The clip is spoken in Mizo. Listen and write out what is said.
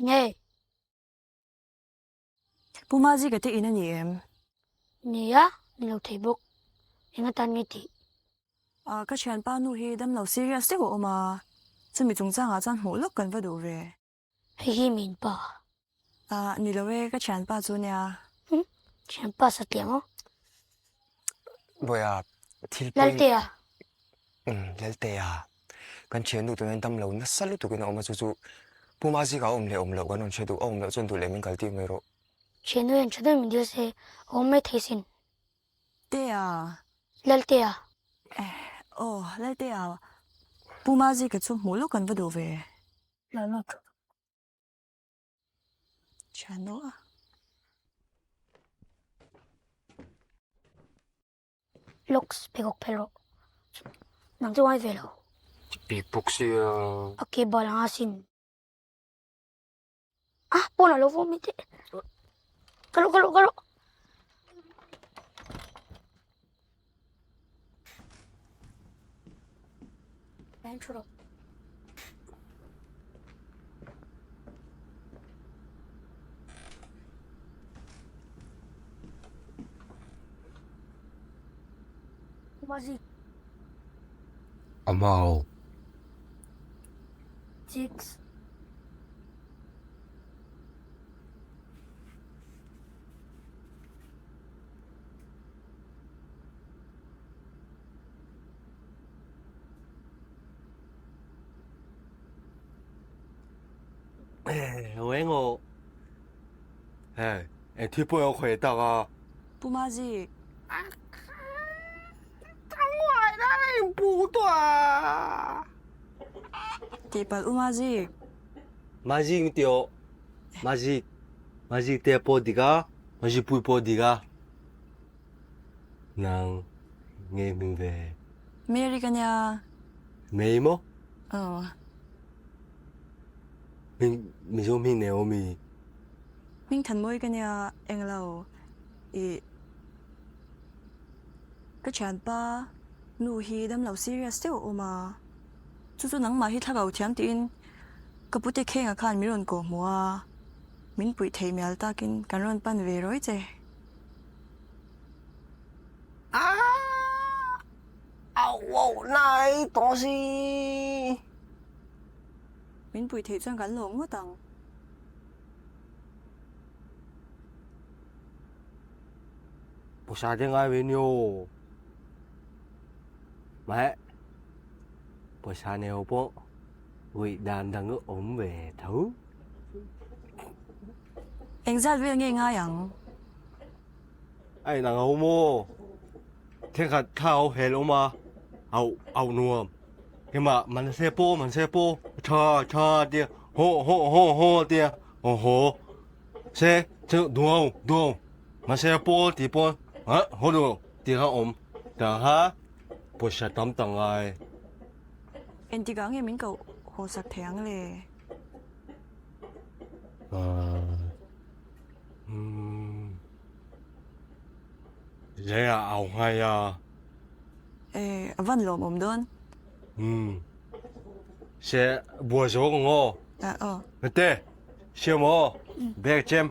Enge? Pu Mazika te in a ni em? Nia, ni lo thei bawk. Eng atan nge tih? A, ka thianpa nu hi damlo serious deuh a awm a, chumi chungchangah chuan hmuh lawk kan va duh ve. Hei hi min pa. A, ni lo e, ka thianpa chu nia. Umm, thianpa satliah maw? Bawiha, thil pawi. Laltea. Umm, Laltea. Kan thiannu tuna damlo nasa lutukin a awm a, chu chu Pu Mazika a awm leh awm loh kan rawn hre duh, a awm loh chuan duh leh min kaltir mai rawh. Thiannu hian tha deuhin min dil se, a awm mai thei sin. Tea. Laltea. Eh, aw, Laltea, Pu Mazika chu hmuh lawk kan va duh ve. Thiannu a. Locks pheikhawk phel rawh. Nang chu ngai ve lo. Bik bawk sia. A ke bal anga sin. Ah, pawn ah lo vawm mai teh. Ka luh, ka luh, ka luh. Line thu rawh. Mazi. Amao. Six. Eng aw. Hei, eng thil pawh eng khawih tak a. Pu Mazi. Tihpalh U Mazi. Mazi ngi tih aw. Mazi. Mazi te pawh dik a, Mazi pui pawh dik a. Nang nge hming ve? Mary ka nia. Mary maw? Aw. Hming Mizo hming nei awm i? Hming Thanmawi ka nia englo i ka thianpa nu hi damlo serious deuh a awm a, chu chu nangmah hi thlarau thiam tiin ka pute khenga khan min rawn kawh hmuh a, min puih theih mial takin kan rawn pan ve rawi che. Min puih theih chuan kan lawm ngawt ang. Pawisa te ngai ve ni aw. Mah pawisa nei ho pawh ruih dan dang a awm ve tho. Engzat vel nge ngai ang? A inang ho maw? Thenkhat thla ho hel awm a, auh auh nuam. Hema man se pawh man se pawh tha tha tia haw haw haw haw tia haw haw se chu duau duau man se pawh ti pawh ha haw duau ti kha awm ta kha pawisa tam tak ngai. Engtikah nge min koh haw sak thei ang le? Zai ah au ngai a. E, a van lawm awm dawn. Umm. Se bua zo ka ngaw. A aw. Mate, siam aw. Bag chem.